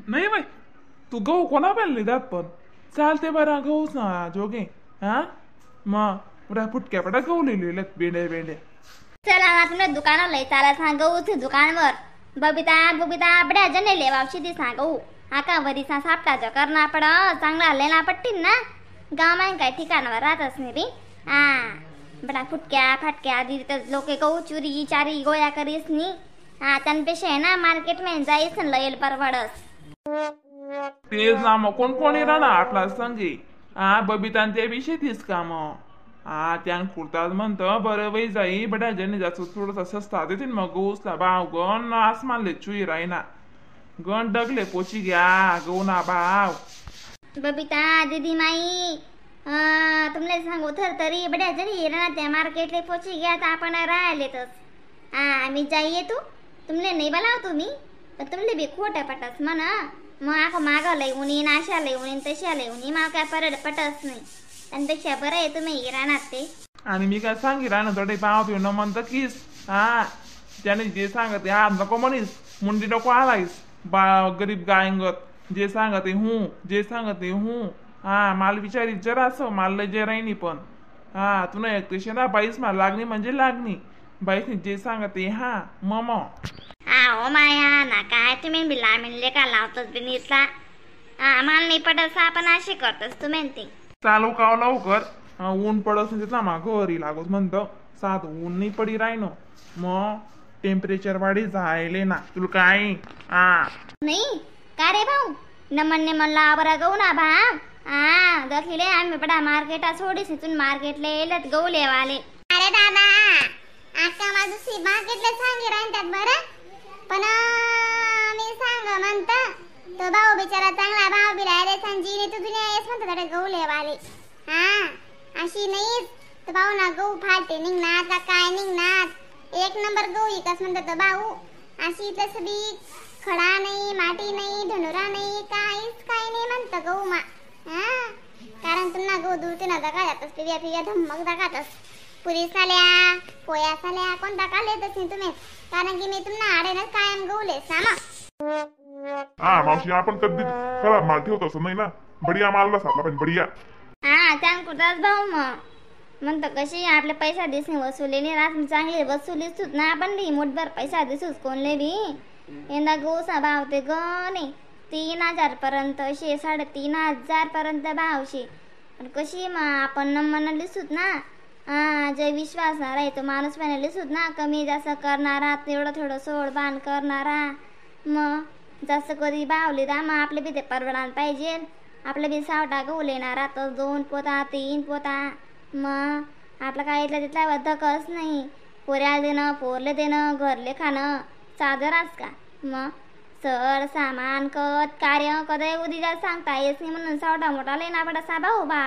नाही बाई, तू गहू कोणा पाहिजे दात पण चालते बरं गहूच ना जोगे. हा मग बरं फुटक्या पटा गहू लिहिले बेंड्या बेंड्या. चला ना तुमच्या दुकानाला लय चाला सांग गहूच दुकानवर. बबिता बबिता बड्या जने लेवावशी ती सांग गहू आका वरीसा सापटाचं करना पड चांगला लेना पट्टीन ना गाव काय ठिकाणावर राहतच नाही बी. हा बडा फुटक्या फाटक्या आधी लोक गहू चुरी चारी गोया करीस नी. हा त्यांपेक्षा आहे ना मार्केट मध्ये जाईस लयल परवडस. तेच ना मग कोण कोणी राहणार आपला संगे. हा बबिता ते बी शेतीच का मग. हा त्यान कुर्ताच म्हणतं बरं बाई जाई बड्या जणी जास्त थोडासा सस्ता देतील मग गहूसला भाव गण आसमानले चुई राहीना गण डगले पोची घ्या गहू ना भाव. बबिता दीदी माई तुमले सांगू थर तरी बड्या जणी राहणार त्या मार्केटले पोची घ्या तर आपण राहिले तस. हा मी जाईये तू तुमले नाही बोलाव तुम्ही पण तुमले बी खोटं पटस म्हणा मग आखो मागं लय उनी नाशा लय उनी तशा लय उनी मला काय परड पटस नाही. त्यांपेक्षा बरं आहे तुम्ही राहणार ते. आणि मी काय सांगी राहणार थोडे पाव पिऊ न म्हणतं कीस. हा त्याने जे सांगत हा नको म्हणीस मुंडी नको आलायस बा गरीब गायंगत जे सांगते हूँ जे सांगते हूँ. हा माल विचारी जरासं माल लय जे राहिनी पण हा तू नाही ऐकतेश ना बाईस माल लागणी म्हणजे लागणी बाईसनी जे सांगते हा मम. हा हो माया ना काय तुम्ही बी लामिनले का लावतोच बी निसला. हा मला नाही पटस आपण असे करतोस तुम्ही ते. चालू काव लवकर ऊन पडत तिथला मागं घरी लागोस म्हणतं सात ऊन नाही पडी राहिनो मग टेम्परेचर वाढी जायले ना तुला काय. हा नाही का रे भाऊ नमन ने म्हणला बरा गहू ना भाव. हा दखिले आम्ही बडा मार्केटा सोडीस इथून मार्केटले येलत गहू लेवाले. अरे दादा आका माझं मार्केटला सांगे राहतात बरं पण मी सांग म्हणता तो भाऊ बिचारा चांगला भाव बी राहिले संजीने तू दुनिया येस म्हणतात अरे गहू लेवाले. हा अशी नाहीच तो भाऊ ना गहू फाटे निघणार का काय निघणार एक नंबर गहू इकस म्हणतात तो भाऊ. अशी तसं बी खडा नाही माटी नाही धनुरा नाही काहीच काही नाही म्हणतं गहू मा. हा कारण तुम्हाला गहू दूर ना दगा जातस पिव्या पिव्या धम्मक दगातस पुरी साल्या पोया साल्या कोणता का लेतच नाही तुम्ही कारण की मी तुम्हाला आडे ना कायम गहू लेस ना मग. हा मावशी आपण कधी खराब माल ठेवतो असं नाही ना बढिया माल सापला पण बढिया. हा चांग भाऊ मग म्हणतो कशी आपले पैसा दिसणे वसुले नाही राहत चांगले वसुलीच ना आपण बी मोठभर पैसा दिसूच कोणले बी. यंदा गहूचा भाव ते गणे 3000 पर्यंत असे 3500 पर्यंत भावशे. पण कशी मग आपण नम्मन लिसूत ना. हा जे विश्वास राहतो माणूस पण लिसूत ना कमी जास्त करणारा तेवढं थोडं सोड बांध करणारा मग जास्त कधी भावली दा मग आपले बी ते परवडायला पाहिजे. आपलं बी सावटा गहू लेणार तर 2 पोता 3 पोता मग आपलं काय इथलं तिथला धकच नाही. पोऱ्याला देणं पोरले देणं घरले खाणं चादराच का मग सर सामान कत कार्य कदय उदीला सांगता येत नाही म्हणून सावटा मोठा लेना पडा सा भाऊ बा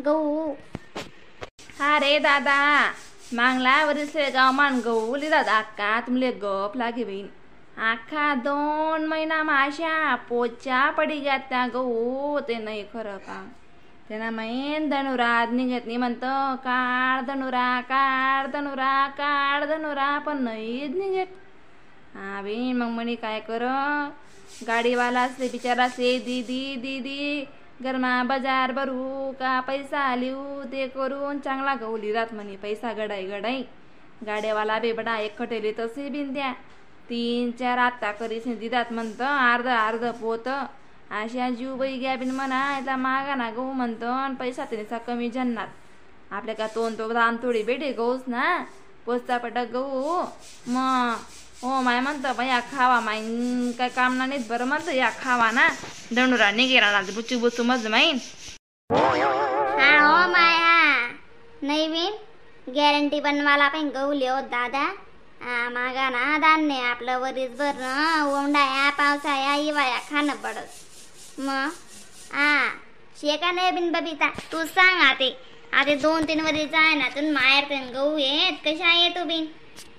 गहू. हा रे दादा मागला वरीसले गाव मान गहू लिदा अक्का तुमले गप लागे बहीण आखा 2 महिना माशा पोचा पडी ग्या त्या गहू ते नाही खरं का त्यांना मैन धनुरा निघत नाही म्हणतं काढ धनुरा काढ धनुरा काढ धनुरा पण नाहीच निघत. हा बहीण मग म्हणे काय कर गाडीवाला असले बिचारा से दीदी दीदी गरमा बाजार भरू का पैसा लिहू ते करून चांगला गहू लिरात म्हणे पैसा गडाई गडाई गाड्यावाला बेबडा एक खटेले तसे बिन द्या 3-4 आत्ता करीस दिदात म्हणतं अर्ध अर्ध पोत अशा जीव बाई घ्या बिन म्हणा याला मागा ना गहू म्हणतं आणि पैसा त्याचा कमी जन्नात आपल्या का तोन तो दाम थोडी भेटे गहूच ना पोचता पटक गहू मग हो माय म्हणतं बाई या खावा माईन काय काम ना नाहीत बरं म्हणतं या खावा ना दंडुरा निघेरा ना बुचू बुचू मज माईन. हा हो माया नाही बिन गॅरंटी बनवाला पण गहू लिहो दादा. हा मागा ना धान्य आपलं वरीस भरणं ओंडाया पावसाया हिवाळ्या खाणं पडत मग. हा शेका नाही बिन बबिता तू सांग आते आता 2-3 वरीस आहे ना तू माहेर ते गहू येत कशा येतो बिन.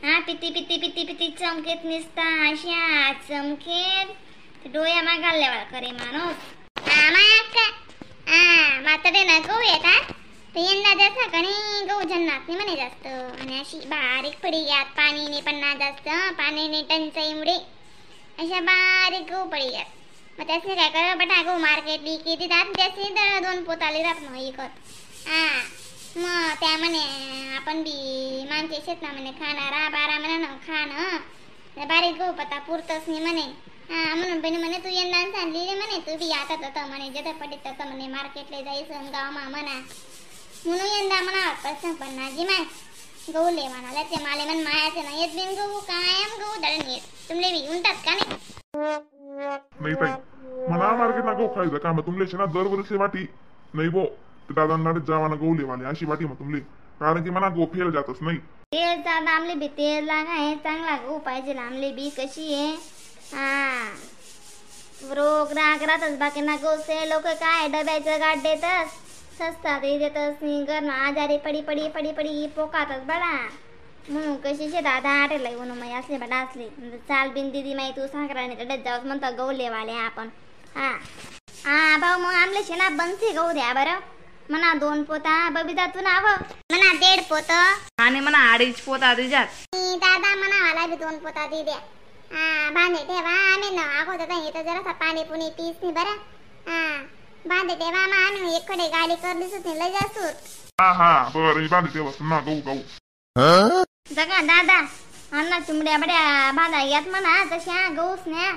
हा पिती पिती पिती पिती चमकेत निसता अशा चमकेत डोळ्या मा घालल्यावर करे माणूस. हा माया हा म्हातारे ना गहू येतात तर यंदा जसा कणी गहू जन्नात नाही म्हणे जास्त आणि अशी बारीक पडी यात पाणी नाही पण ना जास्त पाणी नाही टंचाईमुळे अशा बारीक गहू पडी यात. मग त्यासनी काय कर बटा गहू मार्केट विकी देतात त्यासनी तर 2 पोता लिहितात मग इकत. हा मग त्या म्हणे आपण बी मानचे शेत ना म्हणे खाणारा 12 महिना खाणं बारीक गहू पता पुरतच नाही म्हणे. हा म्हणून बहिणी म्हणे तू यंदा सांगली म्हणे तू बी आता तसं म्हणे जसं पडे तसं म्हणे मार्केटला जायचं गावमा म्हणा म्हणून यंदा म्हणा प्रश्न पण नाजी माय गहू ले म्हणाले ते माले म्हण मायाचे नाही येत बिन गहू कायम गहू दळण येत तुमले बी घेऊन टाक का नाही? नाही ताई म्हणा मार्केट ना गहू खायचं का मग तुमले ना दरवर्षी वाटी नाही बो ते दादांना जावा ना गहू लेवाले अशी वाटी मग तुमले, कारण की म्हणा गहू फेल जातच नाही. तेल दादा आमले बी तेल लागाय चांगला गहू पाहिजे आमले बी कशी आहे. हा रोग राग राहतच बाकी ना गहू से लोक काय डब्याचं गाठ देतच सस्ता ते देतच नाही करणं आजारी पडी पडी पडी पडी पोकातच बडा म्हणून कशी दादा आटेला येऊन मग असले बडा असले चाल बिन दिदी माई तू सांगराने कडे जाऊस म्हणता गहू लेवाले आपण. हा हा भाऊ मग आमले शेणा बनसे गहू द्या बरं म्हणा 2 पोता बबिता तू नाव म्हणा 1.5 पोत आणि म्हणा 2.5 पोता दिजात दादा म्हणा मला बी 2 पोता दी द्या. हा बांधे ठेवा आम्ही ना अगोदर इथं जरासा पाणी पुणी पीस नाही बरं. हा बांधे ठेवा मग आम्ही एकडे गाडी करली सुद्धा लय जास्त. हा हा बरं बांधे ठेवा ना गहू गहू जगा दादा अन्ना चिमड्या बड्या बांधा यात म्हणा तशा गहूच न्या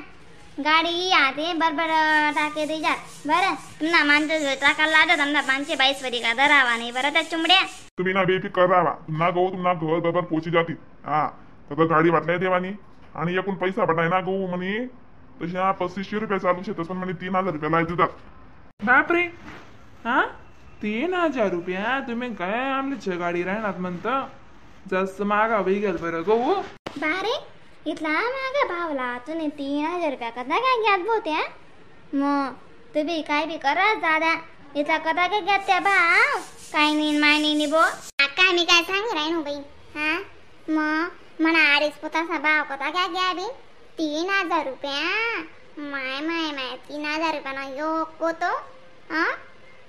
गाडी आते बरोबर टाके दे जात बरं तुमना माणसं टाकायला लागत आमना 5 22 वरी का धरावा नाही बरं त्या चिमड्या. तुम्ही ना बेफिकर राहा तुमना गहू तुमना घर बरोबर पोची जातील. हा तर गाडी वाटल्या देवानी आणि एकूण पैसा पटाय ना गहू म्हणे तशा 3500 रुपये चालू शेतस पण म्हणे 3000 रुपये लायचे जात. बापरे हा 3000 रुपया तुम्ही काय आमच्या गाडी राहणार म्हणतं जास्त मागा गेल बरं गहू. बारे इथला मागा भावला तुम्ही 3000 रुपया कदा काय घ्यात बोत्या मग तुम्ही काय बी करा दादा इथला कदा काय घ्यात त्या भाव काय नाही माय नाही बो. काय मी काय सांगे राहीन बाई. हा मग म्हणा 2.5 पोताचा भाव कदा काय घ्या बी 3000 रुपया माय माय माय 3000 रुपया ना यो कोतो. हा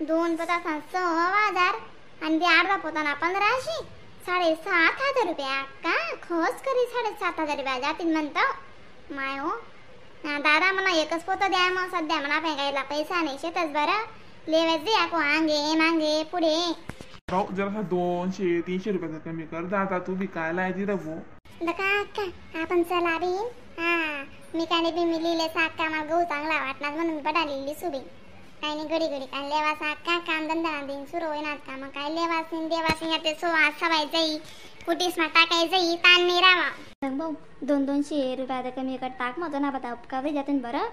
2 पोताचा 6000 आणि ते अर्धा पोताना 1500 7500 रुपया का खस करी 7500 रुपया जातील म्हणतो माय हो. दादा म्हणा एकच पोतं द्या मग सध्या म्हणा फेकायला पैसा नाही शेतच बरं लेवायचे आको आंगे मांगे पुढे. भाऊ जरासा 200-300 रुपयाचा कमी कर दादा तू बी काय लायची रघू. का आपण चला बी. हा मी काय बी मी लिहिले साक्का मला गहू चांगला वाटणार म्हणून मी बडा लिहिली सुबी काय नाही घडी घडी काय लेवा साक्का काम धंदा दिन सुरू होईनात का मग काय लेवासीन देवासीन ते सोवा सवाय जाई कुटीस मा टाकाय जाई ताण नाही राहा. भाऊ 200-200 रुपया कमी कर टाक मग ना बता उपकावे जाते बरं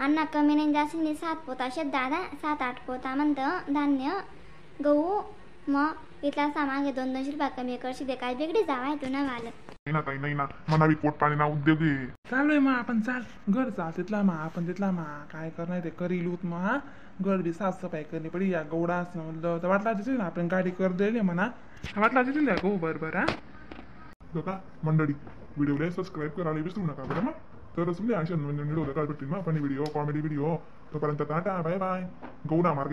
अण्णा कमी नाही जास्त नाही 7 पोता शेत दादा 7-8 पोता म्हणतं धान्य गहू मग इथला सामागे 200-200 रुपया कमी करशी ते काय बिगडी जावाय तू ना वाल. नाही ना ताई नाही ना मनावी पोट पाणी ना उद्योग चालू आहे मग आपण चाल घर चाल तिथला मा आपण तिथला मा काय करणार ते करील होत मग. हा घर बी साफसफाई करणी पडी या गवडा असं म्हणलं तर वाटला तिथे ना आपण गाडी कर दिली म्हणा वाटला तिथे गहू बरोबर. हा दादा मंडळी व्हिडिओला सबस्क्राईब करायला विसरू नका बरं मग तरच तुमच्या अशा नवीन व्हिडिओ काय भेटतील मग आपण video comedy video. तोपर्यंत tata bye bye गौडा market.